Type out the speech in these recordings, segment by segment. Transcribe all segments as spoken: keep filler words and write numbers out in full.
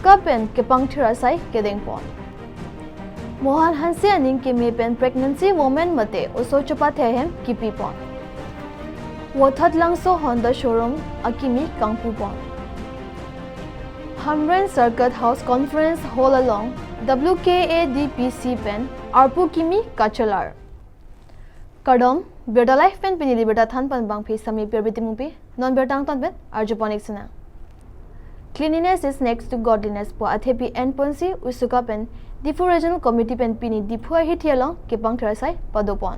Ka pen kepangthir asai kedengpon. Mohan Hanse aning keme pen pregnancy woman mate oso chepathe ahem kipipon. Vothatlangso Honda showroom akimi kangpupon. Hamren Circuit House Conference Hall along W K A D P C pen arpu kimi kachelar. Kardom, Birta Live pen pini birta thanpon bangphi Sami Pirbi Timungpi, non birta angton pen arjupon ik sina. Cleanliness is next to godliness pu athepi enponsi USUCA pen Diphu Regional Committee pen pini Diphu ahithi along kepangthir asai padopon.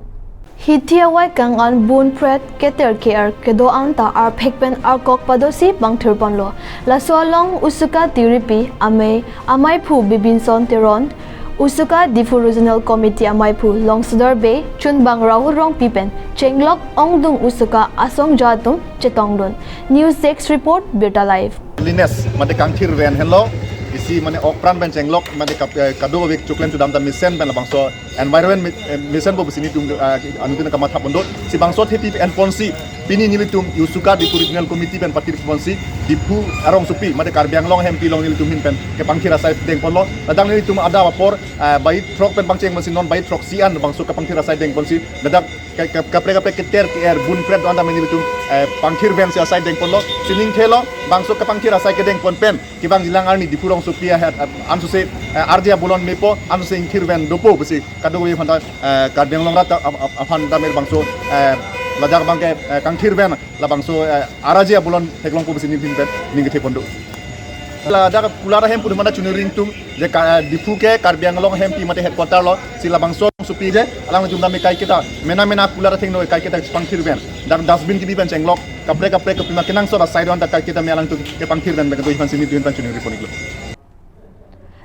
Hithi awai kang an bun pret keter ke-er kedo-an ta arphek pen arkok padosi pangthirponlo. Laso along USUCA tiripi amei, amaiphu Bibinson Teron, USUCA Diphu Regional Committee amaiphu Longsodar Bey, chunbang Rahul Rongpi pen chenglok ongdung USUCA asongja atum chetongdun. News Desk Report, Birta Live. Cleanliness mate kangthir ven henlo, isi mane okpran pen chenglok mate kap-, eh, kadokave choklen chudam ta mesen pen labangso environment mi-, eh, mesen bo bisi nelitum, eh, anuttin kamatha pondot. Si bangso athepi enponsi pini nelitum USUCA Diphu Regional Committee pen pathirponsi Diphu arongsopi mate Karbi Anglong ahempi along nelitum ahin pen kepangthir asai dengponlo. Ladak nelitum adap apor, eh, bai throk pen pangcheng masi non bai throksi an bangso kepangthir asai dengponsi ladak ke-, ke-, kaprek kaprek keter ke-er bun pret do-an ta nelitum, eh, pangthir vensi asai dengponlo. Si ningthelo bangso kepangthir asai kedengpon pen kevangjilang arni Diphu rongsopi ahet, eh, ansose, eh, arje abolon mepo, ansose ingthir ven dopo pusi kadokave aphanta, eh, Karbi Anglong rat ap-, ap-, aphan ta me labangso, eh, ladak abangke, eh, kangthir ven labangso, eh, arje abolon theklongpo pusi nelihin pen ning kethe pondo. Ladak kular ahem pu aphanta choningri ingtung je ka-, eh, Diphu ke Karbi Anglong ahempi mate headquarter lo, si labangso sopi je alanglitum ta me kaiketa mena mena kular athengno kaiketa pangthir ven. Dak dustbin kibi pen chenglok kaprek kaprek kopima kenangsot asai do-an ta kaiketa me alangtum kepangthir ven pen do-an aphansi nelihin pen choningri pon iklo.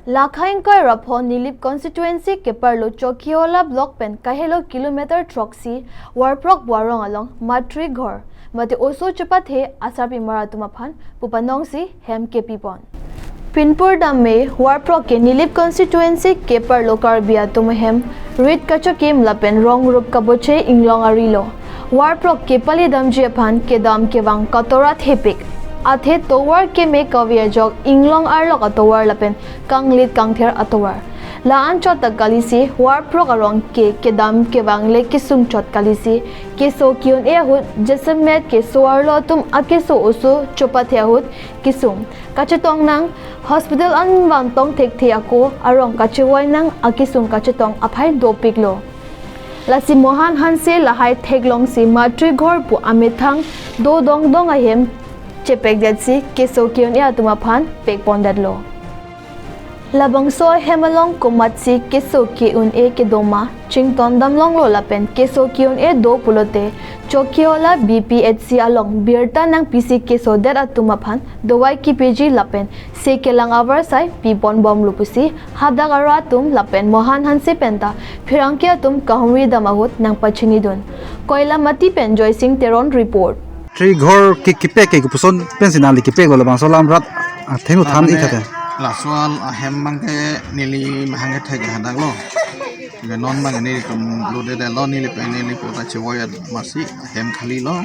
Lakha ingkoi ra pho Nilip constituency keparlo Chokhihola block pen kahelo kilometer throksi Warprok Warong along Matri Ghor mate oso chepathe asarpimar atum aphan pu panongsi hem kepipon. Pinpur dam me Warprok ke Nilip constituency keparlo Karbi atum ahem rit kachokim lapen rong rup kaboche inglong arilo. Warprok kepali damji aphan kedam kevang katora thepik. Athe tovar keme kave ajok inglong arlok atovar lapen kanglit kangther atovar. La-an chot ta kalisi Warprok arong ke kedam kevang le kesung chot kalisi keso ke-un-e ahut jasemet keso arlo atum akeso oso chepathe ahut kesung kachetong nang, hospital an vantong thekthe ako arong kachevoi nang akesung kachetong aphai dopiklo. Lasi Mohan Hanse lahai theklongsi Matri Ghor pu amethang do dongdong ahem chepekdetsi keso ke-un-e atum aphan pekpondetlo. Labangso ahem along komatsi keso ke-un-e kedo ma chington damlonglo lapen keso ke-un-e do pulote Chokhihola B P H C along birta nangpisi kesodet atum aphan dovai kipiji lapen se kelang avarsai piponbomlo pusi hadak arat atum lapen Mohan Hanse penta pherangke atum kahumri dam ahut nangpachinidun. Koilamati pen Joysing Teron report. Matri Ghor ke kepek ke kopuson pensi nangli kepeklo, labangso alam rat athengno than ik tha te. Laso ahem abangke neli mahang kethek hadaklo. Ke non abang nelitum lodedetlo, neli pen neli pota chevoi amatsi ahem khalilo.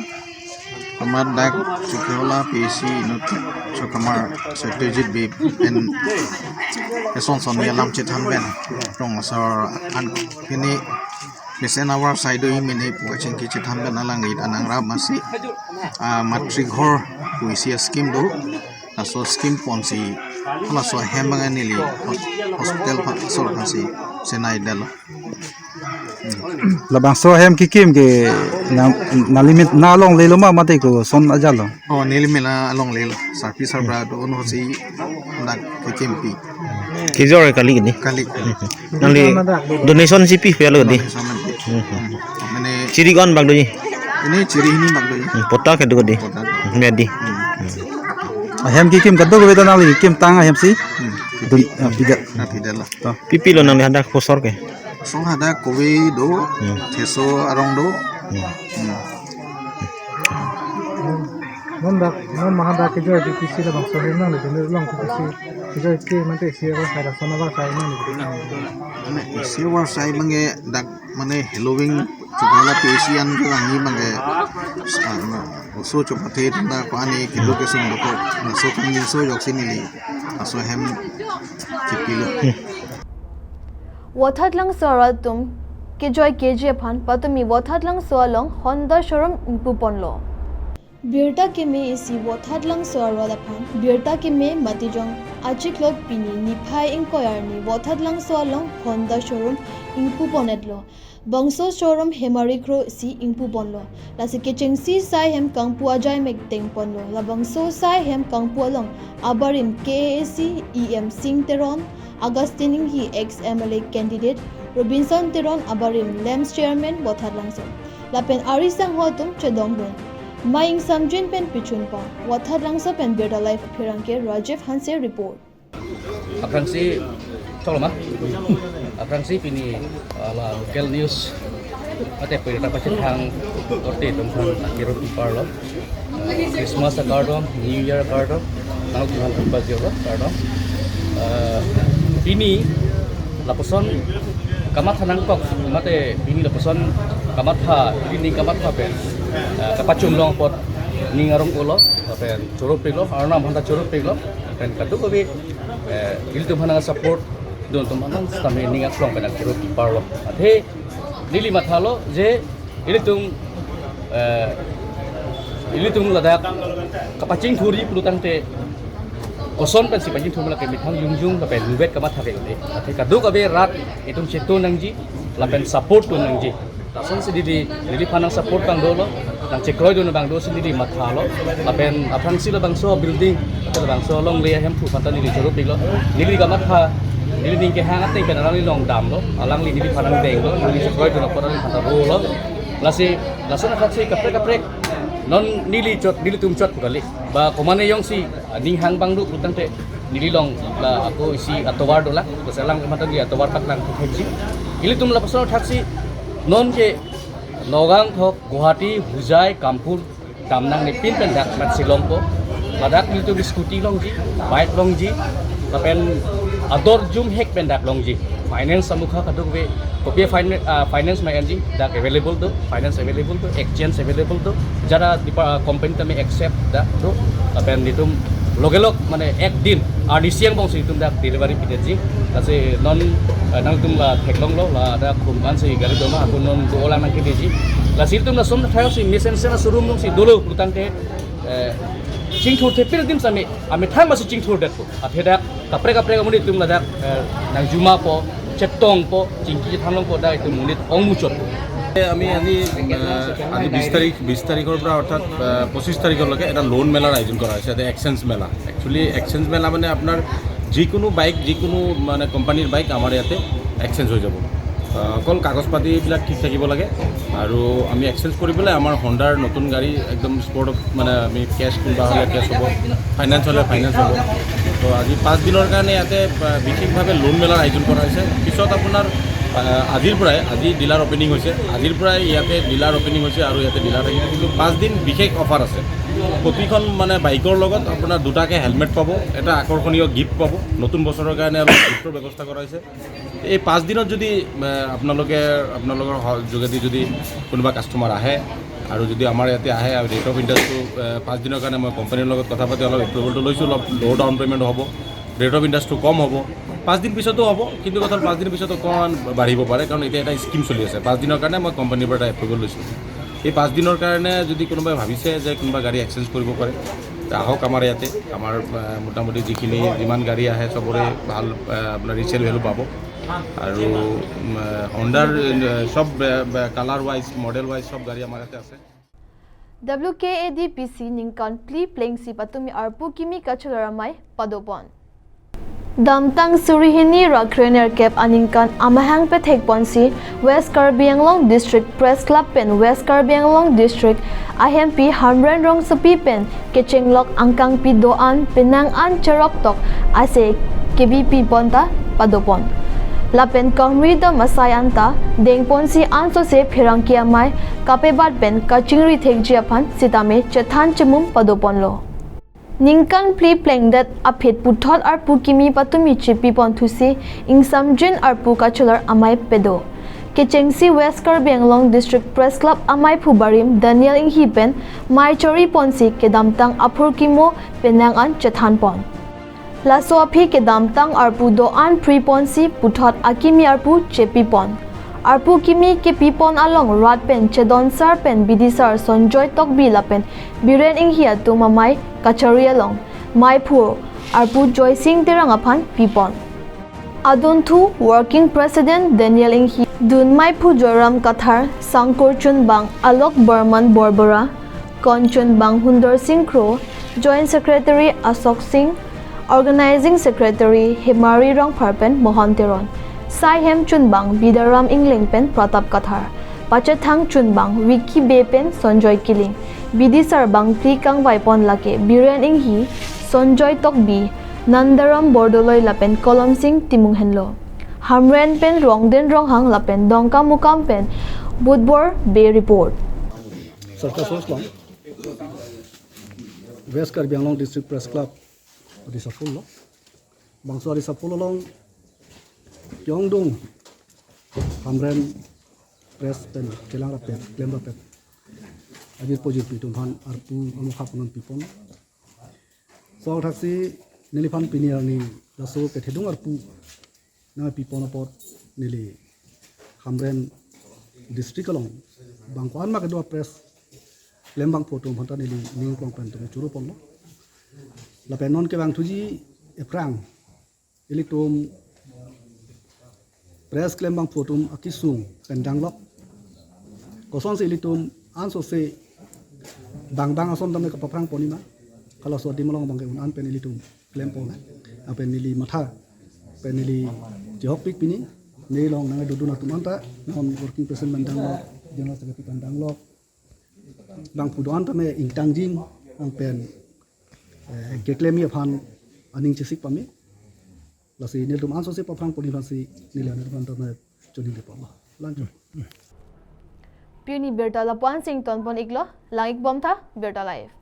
Komat dak Chokhihola P C inut Chokamar Satyajit Bey pen eson son alam chethan pen rong asar an pini mesen avarsai do-i mene pu kachingki chethan pen alangli ta nangrap amatsi, ah, Matri Ghor pu isi ascheme do. Laso ascheme ponsi laso ahem abang neli hos-, hospital aphan, asor aphansi chenai detlo. Labangso ahem kekim ke nang, nangli mena alonglelo ma mate koson ajatlo? Oh, neli mena alonglelo. Sarpi sarbura do-an ahutsi dak kekimpi. Kejor kali kedi? Kali. Nangli donation si pipelo kedi? Donation nangpi. Hmm. Mane chiri ko-an bak doji? Pini chiri hini bak doji. Hmm, pota kedo kedi? Pota. Medi. Hmm. Ahem kekim kadokave ta nangli kekimtang ahemsi? Hmm. Dun, ah, pidet. Ah, pidetlo. To. Pipilo nangli hadak posor ke? Posor hadak kove do, hmm, theso arong do. Hmm. Hmm. Non dak, non mahadak kejor D P C labangso ahem nangli dunde long D P C kejor ke mate isi avarsai lason avarsai nangli dunde. Mane isi avarsai abangke dak mane heloving Chokhihola P C an kevangji abangke, ah, oso chepathe tanda ko-an-e kedo kesung dokok, laso kangjinso ajoksi neli Laso ahem chepilo. Vothatlangso arat atum kejoi keji aphan patumi Vothatlangso along Honda showroom ingpuponlo. Birta keme isi Vothatlangso arat aphan birta keme matijong achiklo pini niphai ingkoi arni Vothatlangso along Honda showroom ingpuponetlo. Bangso showroom hemari kro isi ingpuponlo. Lasi kechengsi sai hem kangpu ajai mek dengponlo. Labangso sai hem kangpu along abarim K A A C E M Singh Teron, Augustine Enghi ex M L A candidate, Robinson Teron abarim LAMPS chairman Vothatlangso, lapen ari sangho atum chedondun. Mai ingsamjin pen pichunpon. Vothatlangso pen Birta Live apherangke Rajiv Hanse report. Aphrangsi, tolma. Aphrangsi pini, ah, la local news mate pwede ta pachethang korte atum aphan akero keparlo. Ah, Christmas akardom, New Year akardom, nangtum aphan pajirlo kardom. Ah, pini lapuson kamatha nangkok, mate pini lapuson kamatha, pini kamatha pen, ah, kapachunlong apot ning arong-olo, pen choro pilo, Arnam aphan ta choro pilo, pen kadokave, eh, ilitum aphan nang support dun atum aphan nang sitame ning aklong pen akero keparlo. Athe neli mathalo je ilitum, eh, ilitum ladak kapachingthurji pulotangte koson pensi pachingthur ma lake methang jongjong lapen muvet kamatha ke ute. Athe kadokave rat itum chetong nangji lapen support tong nangji. Lasonsi neli, neliphan nang support abang dolo, nang chekroidun abang dosi neli mathalo, lapen aphrangsi labangso building, lapen labangso longle ahemphu aphan ta neli choro pilo, neli kamatha, neli ning kehang ateng pen alangli along damlo, alangli neliphan nang denglo, neli chekroidun apot alangliphan ta rolo. Lasi, lason aphrangsi kaprek kaprek, non neli chot, nelitum chot kali, ba komane jongsi, ah, ning hang abang do pulotangte, neli along la ako isi atovar dolang, bas alang kemata neli atovar paklang thekji. Ilitum lapuson thaksi non ke Nagaon thok, Guwahati, Hojai, Kampur, dam nangne pin pen dak mat si longpo. Ladak ilitum scooty longji, bike longji, lapen ador jumhek pen dak longji. Finance amukha kadokave, kopi fin-, ah, finance ma enji, dak available do, finance available do, exchange available do, jara dipa company tame accept dak do, lapen nelitum logelog mane ekdin, arnisi angbongsi nelitum dak delivery pidetji, lasi non, eh, nangtum la theklonglo, ladak khum kansi gari doma, ako non do ola nang kedeji, lasi nelitum lason thaksi mesen sena showroom alongsi dolo pulotangte, eh, chingthurthe pil dim sami, amethang masi chingthurdetpo. Athe dak kaprek kaprek amonit atum ladak, eh, nang juma po, chetongpo, chingki chethanglongpo, dak itum monit ong muchotpo. আমি আজি, আহ, আজি বিশ তাৰিখ, বিশ তাৰিখৰ পৰা অৰ্থাৎ, আহ, পঁচিছ তাৰিখলৈকে এটা লোন মেলাৰ আয়োজন কৰা হৈছে, ইয়াতে এক্সচেঞ্জ মেলা। একচুৱেলি এক্সচেঞ্জ মেলা মানে আপোনাৰ যিকোনো বাইক, যিকোনো মানে কোম্পানীৰ বাইক আমাৰ ইয়াতে এক্সচেঞ্জ হৈ যাব। আহ, অকল কাগজ পাতিবিলাক ঠিক থাকিব লাগে আৰু আমি এক্সচেঞ্জ কৰি পেলাই আমাৰ Honda-ৰ নতুন গাড়ী একদম স্পটত মানে আমি কেছ কোনোবা হ'লে কেছ হ'ব, ফাইনেন্স হ'লে ফাইনেন্স হ'ব। তো আজি পাঁচ দিনৰ কাৰণে ইয়াতে, আহ, বিশেষভাৱে লোন মেলাৰ আয়োজন কৰা হৈছে। পিছত আপোনাৰ, আহ, আজিৰ পৰাই, আজি ডিলাৰ অপেনিং হৈছে, আজিৰ পৰাই ইয়াতে ডিলাৰ অপেনিং হৈছে আৰু ইয়াতে ডিলাৰ থাকিব। কিন্তু পাঁচ দিন বিশেষ অফাৰ আছে। প্ৰতিখন মানে বাইকৰ লগত আপোনাৰ দুটাকে হেলমেট পাব, এটা আকৰ্ষণীয় গিফ্ট পাব। নতুন বছৰৰ কাৰণে অলপ গিফ্টৰ ব্যৱস্থা কৰা হৈছে। এই পাঁচ দিনত যদি, আহ, আপোনালোকে, আপোনালোকৰ হ-, যোগেদি যদি কোনোবা কাষ্টমাৰ আহে আৰু যদি আমাৰ ইয়াতে আহে আৰু ৰেট অফ ইণ্টাৰেষ্টটো, আহ, পাঁচ দিনৰ কাৰণে মই কোম্পানীৰ লগত কথা পাতি অলপ এপ্ৰুভেলটো লৈছোঁ, অলপ ল' ডাউন পে'মেণ্ট হ'ব, ৰেট অফ ইণ্টাৰেষ্টটো কম হ'ব। পাঁচ দিন পিছতো হ'ব, কিন্তু কথা হ'ল পাঁচ দিন পিছত অকণমান বাঢ়িব পাৰে, কাৰণ এতিয়া এটা স্কিম চলি আছে। পাঁচ দিনৰ কাৰণে মই কোম্পানীৰ পৰা এটা এপ্ৰুভেল লৈছোঁ। এই পাঁচ দিনৰ কাৰণে যদি কোনোবাই ভাবিছে যে কোনোবা গাড়ী এক্সচেঞ্জ কৰিব পাৰে, তে আহক আমাৰ ইয়াতে। আমাৰ, আহ, মোটামুটি যিখিনি, যিমান গাড়ী আহে, চবৰে ভাল, আহ, আপোনাৰ ৰিচেল ভেলু পাব। আৰু, উম, আহ, Honda-ৰ, আহ, চব, আহ, কালাৰ ৱাইজ, মডেল ৱাইজ চব গাড়ী আমাৰ ইয়াতে আছে। W K A D P C ningkan phli plengsi patumi arpu kimi kachelor amei padopon. Damtang suri hini ra krenerkep aningkan amahang pethekponsi West Karbi Anglong District Press Club pen West Karbi Anglong District ahempi Hamren Rongsopi pen kechenglok angkangpi do-an penang an cheroktok ase kebipi ponta padopon. Lapen kamri dam asai anta dengponsi ansose pherangke amei kapebat pen kachingri thekji aphan sitame chethan chemum padoponlo. Ningkan phli plengdet aphi puthot arpu kimi patumi chepiponthusi ingsamjin arpu kachelor amei pedo. Kechengsi West Karbi Anglong District Press Club ameiphu barim Daniel Enghi pen mei choriponsi kedamtang aphurkimo penang an chethanpon. Laso aphi kedamtang arpu do-an phri ponsi puthot akimi arpu chepi pon. Arpu kimi kepi pon along rat pen chedon sar pen bidisar Sonjoy Tokbi lapen Biren Inghi atum amei kachari along maiphu arpu Joysing Terang aphan pi pon. Adunthu Working President Daniel Inghi, dun maiphu Joyram Kathar, sangkur chunbang Alok Barman Borbora, kon chunbang Hundor Sing Kro, Joint Secretary Asok Sing, Organizing Secretary Hemari Rongphar pen Mohan Teron, saihem chunbang Bidaram Ingleng pen Pratap Kathar, pachethang chunbang Vicky Bey pen Sonjoy Killing, bidisar bangphli kangvai pon lake Biren Inghi, Sonjoy Tokbi, Nandaram Bordoloi lapen Kolom Sing Timung henlo. Hamren pen Rongden Ronghang lapen Dongkamukam pen Budbor Bey report. Sarta sos long West Karbi Anglong District Press Club adisa phul lo. Bangso adisa phul along kyongdung Hamren press pen kelang rapet, klem rapet ajir pojir pi atum aphan arpu amokha panon pi pon. Sol thaksi neliphan pini arni laso kethedung arpu nangpi pon apot neli Hamren district along bang ko-an ma kedo press klembangpo atum aphanta neli ning klong pen tum churu ponlo. Lapen non kevang thuji ephrang ilitum press klembangpo atum akesung pen danglok. Kosonsi ilitum ansose bang bang ason tame kapaphrang ponji ma, halaso adim along bang ke un-an pen ilitum klem pon. Lapen neli matha pen neli chehokpik pini, neli along nangdodun atum anta, non Working President pen danglok, General Secretary pen danglok, bangphu do-an tame ingtangjin, ang pen eh, keklemji aphan aning chesik pame. Lasi nelitum ansose paphrang ponji aphansi neli nelitum anta na choningri ponlo. Lanjut. Pini birta lapu-an si ington pon iklo, lang ik bom tha, Birta Live.